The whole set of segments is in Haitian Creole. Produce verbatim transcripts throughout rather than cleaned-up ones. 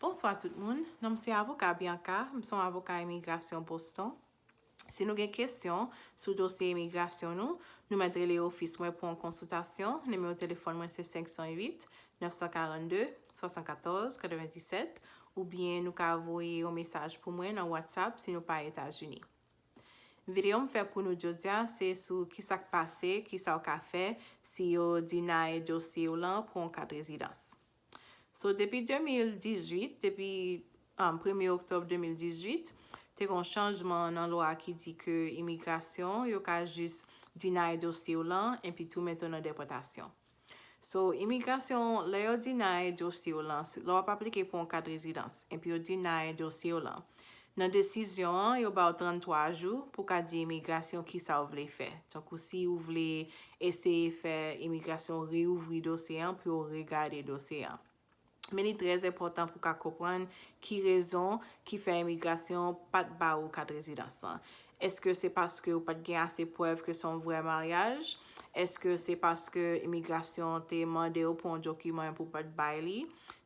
Bonswa tout moun, non m se avoka Bianca, m se yon avoka imigrasyon Boston. Si nou gen kesyon sou dosye imigrasyon nou, nou mèt rele ofis mwen pou yon konsiltasyon. Nimewo telefòn mwen se senk san uit, nèf san karannde, swasannkatòz, katrevenndisèt, oubyen nou ka voye yon mesaj pou mwen nan WhatsApp si nou pa Etazini. Videyo m fè pou nou jodi a se sou kisa k pase, kisa w ka fè si yo deny dosye w lan pou yon kat rezidans. So, depi de mil dizuit, depi um, premye oktòb de mil dizuit, te gen yon chanjman nan lwa ki di ke imigrasyon, yo ka jis deny dosye w lan epi tou mete w nan depòtasyon. So, imigrasyon, lè yo deny dosye w lan, lè w ap aplike pou yon kat rezidans, epi yo deny dosye w lan, nan desizyon an, yo ba w tranntwa jou pou w ka di imigrasyon kisa w vle fè. Tankou si w vle eseye fè imigrasyon reouvri dosye an pou yo regade dosye an. Men li trè enpòtan pou w ka konprann ki rezon ki fè imigrasyon pa t ba ou kat rezidans lan. Èske se paske ou pa t gen ase prèv ke se yon vrè maryaj? Èske se paske imigrasyon te mande w pou yon dokiman epi w pa t bay li?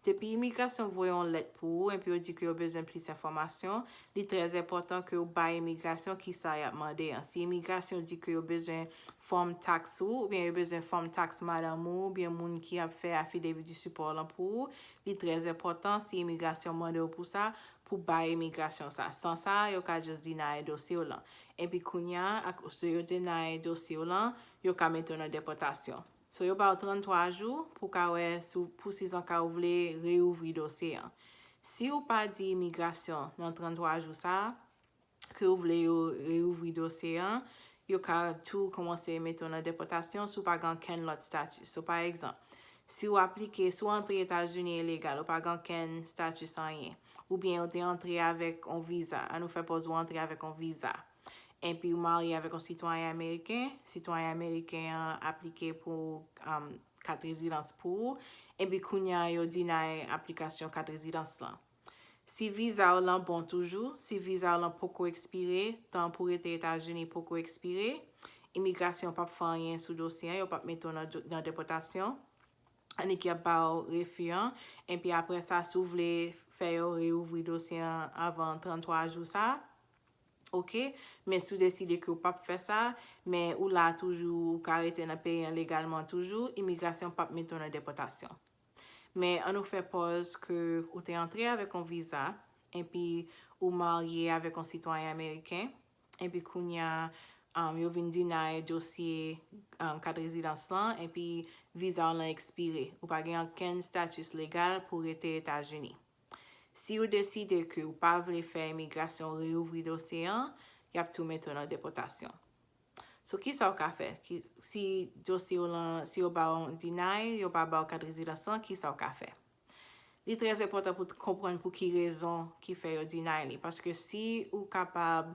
Depi imigrasyon voye yon lèt pou ou epi yo di ke yo bezwen plis enfòmasyon, li trè enpòtan ke w bay imigrasyon kisa y ap mande an. Si imigrasyon di ke yo bezwen fòm taks ou, oubyen yo bezwen fòm taks madanm ou, oubyen moun ki ap fè affidavit du support lan pou ou, li trè enpòtan si imigrasyon mande w pou sa, pou bay imigrasyon sa. San sa, yo ka jis deny dosye w lan. Epi kounye a, akoz yo deny dosye w lan, yo ka mete w nan depòtasyon. So, yo ba w tranntwa jou pou w ka wè si w, pou si zanka ou vle reouvri dosye an. Si w pa di imigrasyon nan tranntwa jou sa a, ke w vle yo reouvri dosye an, yo ka tou kòmanse mete w nan depòtasyon si w pa gen okenn lòt stati. So, pa egzanp, si w aplike, si w antre Etazini ilegal, ou pa gen okenn stati anyen, oubyen ou te antre avèk yon viza, ann nou fè pòz ou antre avèk yon viza, epi w marye avèk yon sitwayen ameriken, sitwayen ameriken an aplike pou um, kat rezidans pou ou, epi kounye a yo deny aplikasyon kat rezidans lan. Si viza w lan bon toujou, si viza w lan poko ekspire, tan pou rete Etazini poko ekspire, imigrasyon p ap fè anyen sou dosye an, yo p ap mete w nan, nan depòtasyon. Annik y ap ba w refi an, epi apre sa, si w vle fè yo reouvri dosye an avan tranntwa jou sa, oke, men si w deside ke w p ap fè sa, men ou la toujou, ou ka rete nan peyi an legalman toujou, imigrasyon p ap mete w nan depòtasyon. Men ann nou fè pòz ke ou te antre avèk yon viza, epi ou marye avèk yon sitwayen ameriken, epi kounye a, um, yo vin deny dosye um, kat rezidans lan, epi viza w lan ekspire. Ou pa gen okenn stati legal pou rete Etazini. Si w deside ke w pa vle fè imigrasyon reouvri dosye an, y ap tou mete w nan depòtasyon. So, kisa w ka fè? Ki, si dosye w lan, si yo ba w deny, yo pa ba w kat rezidans lan, kisa w ka fè? Li trè enpòtan pou w konprann pou ki rezon ki fè yo deny li. Paske si ou kapab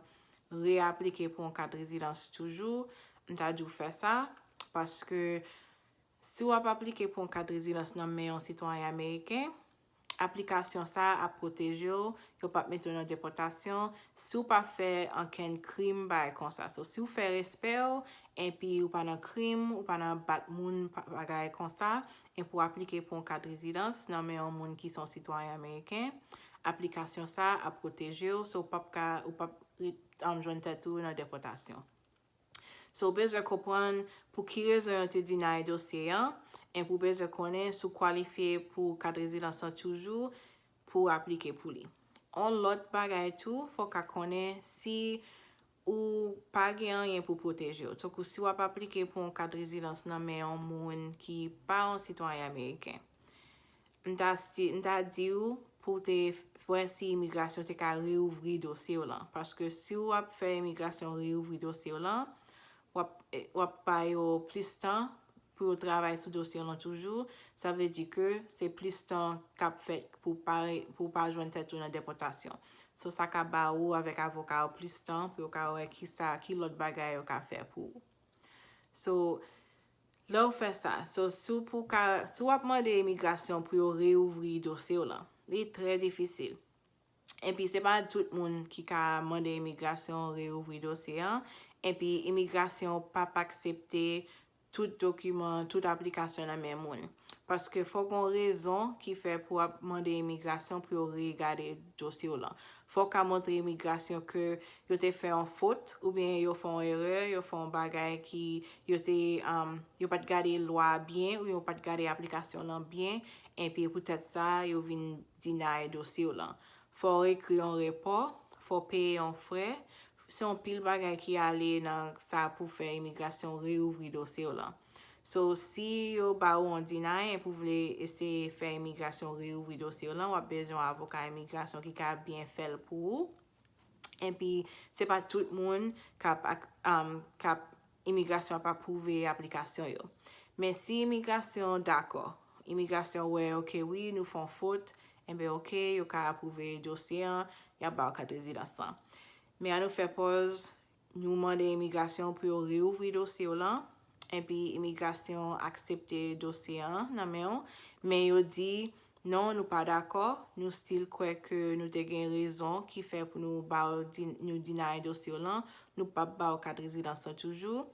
reaplike pou yon kat rezidans toujou, m ta di w fè sa. Paske si w ap aplike pou yon kat rezidans nan men yon sitwayen ameriken, aplikasyon sa a ap pwoteje w, yo p ap mete w nan depòtasyon si w pa fè ankenn krim, bagay konsa. So, si w fè respè w, epi ou pa nan krim, ou pa nan bat moun, pa, bagay konsa, epi w aplike pou yon kat rezidans nan men yon moun ki se yon sitwayen ameriken, aplikasyon sa a ap pwoteje w, so w p ap ka, ou p ap ret, um, jwenn tèt ou nan depòtasyon. So, w bezwen konprann pou ki rezon yo te deny dosye an, epi w bezwen konnen si w kwalifye pou kat rezidans lan toujou pou w aplike pou li. Yon lòt bagay tou, fò w ka konnen si ou pa gen anyen pou pwoteje w. Tankou si w ap aplike pou yon kat rezidans nan men yon moun ki pa yon sitwayen ameriken, m ta sti-, m ta di w pou w te f-, wè si imigrasyon te ka reouvri dosye w lan. Paske si w ap fè imigrasyon reouvri dosye w lan, w ap, w ap ba yo plis tan pou yo travay sou dosye w lan toujou. Sa vle di ke se plis tan k ap fèt pou w pa, pou w pa jwenn tèt ou nan depòtasyon. So, sa ka ba ou avèk avoka w plis tan pou yo ka wè kisa, ki lòt bagay yo ka fè pou ou. So, lè w fè sa, so, si w pou ka, si w ap mande imigrasyon pou yo reouvri dosye w lan, li trè difisil. Epi, se pa tout moun ki ka mande imigrasyon reouvri dosye an. Epi, imigrasyon p ap aksepte tout dokiman, tout aplikasyon nan men moun. Paske fòk gen yon rezon ki fè pou w ap mande imigrasyon pou yo regade dosye w lan. Fòk w ka montre imigrasyon ke yo te fè yon fot, oubyen yo fè yon erè, yo fè yon bagay ki yo te, um, yo pa t gade lwa a byen, ou yo pa t gade aplikasyon lan byen, epi poutèt sa, yo vin deny dosye w lan. Fò w ekri yon repò, fò w peye yon frè, se yon pil bagay ki ale nan sa pou fè imigrasyon reouvri dosye w lan. So, si yo ba ou yon deny epi w vle eseye fè imigrasyon reouvri dosye w lan, w ap bezwen yon avoka imigrasyon ki ka byen fè l pou ou. Epi, se pa tout moun k ap, ak- um, k ap, imigrasyon ap apwouve aplikasyon yo. Men si imigrasyon dakò, imigrasyon wè, oke, wi, nou fè yon fot, enben, oke, yo ka apwouve dosye an, y ap ba w kat rezidans lan. Men ann nou fè pòz, nou mande imigrasyon pou yo reouvri dosye w lan, epi imigrasyon aksepte dosye an nan men w, men yo di, non, nou pa dakò, nou still kwè ke nou te gen rezon ki fè pou nou ba w di- nou deny dosye w lan, nou p ap ba w kat rezidans lan toujou.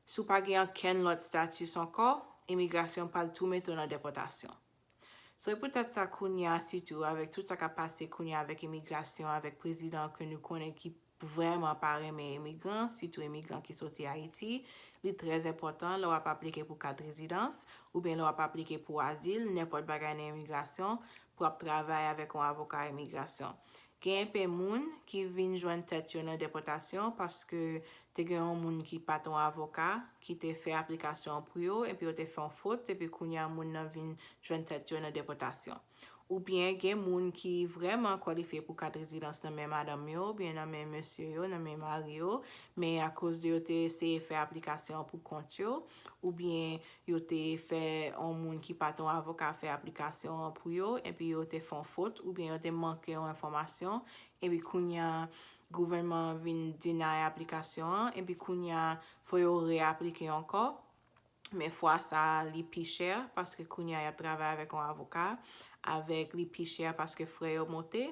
Si w pa gen okenn lòt status ankò, imigrasyon pral tou mete w nan depòtasyon. So, e poutèt sa kounye a, sitou avèk tout sa k ap pase kounye a avèk imigrasyon, avèk prezidan ke nou konnen ki vrèman pa renmen imigran, sitou imigran ki soti Ayiti, li trè enpòtan lè w ap aplike pou kat rezidans, oubyen lè w ap aplike pou azil, nenpòt bagay nan imigrasyon, pou w ap travay avèk yon avoka imigrasyon. Gen enpe moun ki vin jwenn tèt yo nan depòtasyon paske te gen yon moun ki pa t yon avoka, ki te fè aplikasyon an pou yo, epi yo te fè yon fot, epi kounye a moun nan vin jwenn tèt yo nan depòtasyon. Oubyen gen moun ki vrèman kwalifye pou kat rezidans nan men madanm yo, oubyen nan men mesye yo, nan men mari yo, men akoz de yo te eseye fè aplikasyon an pou kont yo, oubyen yo te fè yon moun ki pa t yon avoka fè aplikasyon an pou yo, epi yo te fè yon fot, oubyen yo te manke yon enfòmasyon, epi kounye a, gouvènman an vin deny aplikasyon an, epi kounye a, fò yo reaplike ankò. Men fwa sa a, li pi chè, paske kounye a, y ap travay avèk yon avoka, avèk li pi chè paske frè yo monte,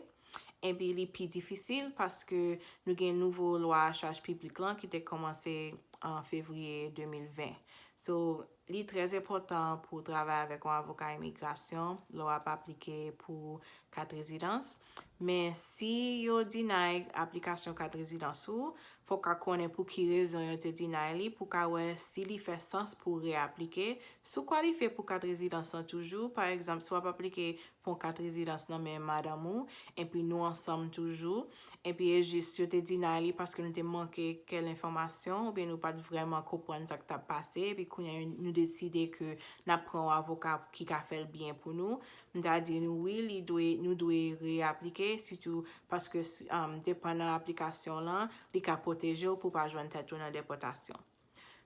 epi li pi difisil paske nou gen nouvo lwa chaj piblik lan ki te kòmanse an fevriye de mil ven. So, li trè enpòtan pou w travay avèk yon avoka imigrasyon lè w ap aplike pou kat rezidans. Men si yo deny aplikasyon kat rezidans ou, fò w ka konnen pou ki rezon yo te deny li, pou w ka wè si li fè sans pou w reaplike. Si w kwalifye pou kat rezidans lan toujou, pa egzanp, si w ap aplike pou yon kat rezidans nan men madanm ou, epi nou ansanm toujou, epi e jis yo te deny li paske nou te manke kèk enfòmasyon, oubyen nou pa t vrèman konprann sa k t ap pase, epi kounye a nou deside ke n ap pran yon avoka ki ka fè l byen pou nou, m ta di nou wi, li dwe, nou dwe reaplike, sitou paske, um, depandan aplikasyon lan, li ka pwoteje w pou w pa jwenn tèt ou nan depòtasyon.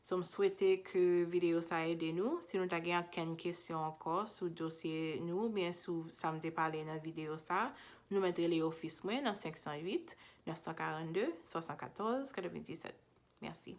So, m swete ke videyo sa ede nou. Si nou ta gen okenn kesyon ankò sou dosye nou, oubyen sou sa m te pale nan videyo sa, nou mèt rele ofis mwen nan senk san uit, nèf san karannde, swasannkatòz, katrevenndisèt. Mèsi.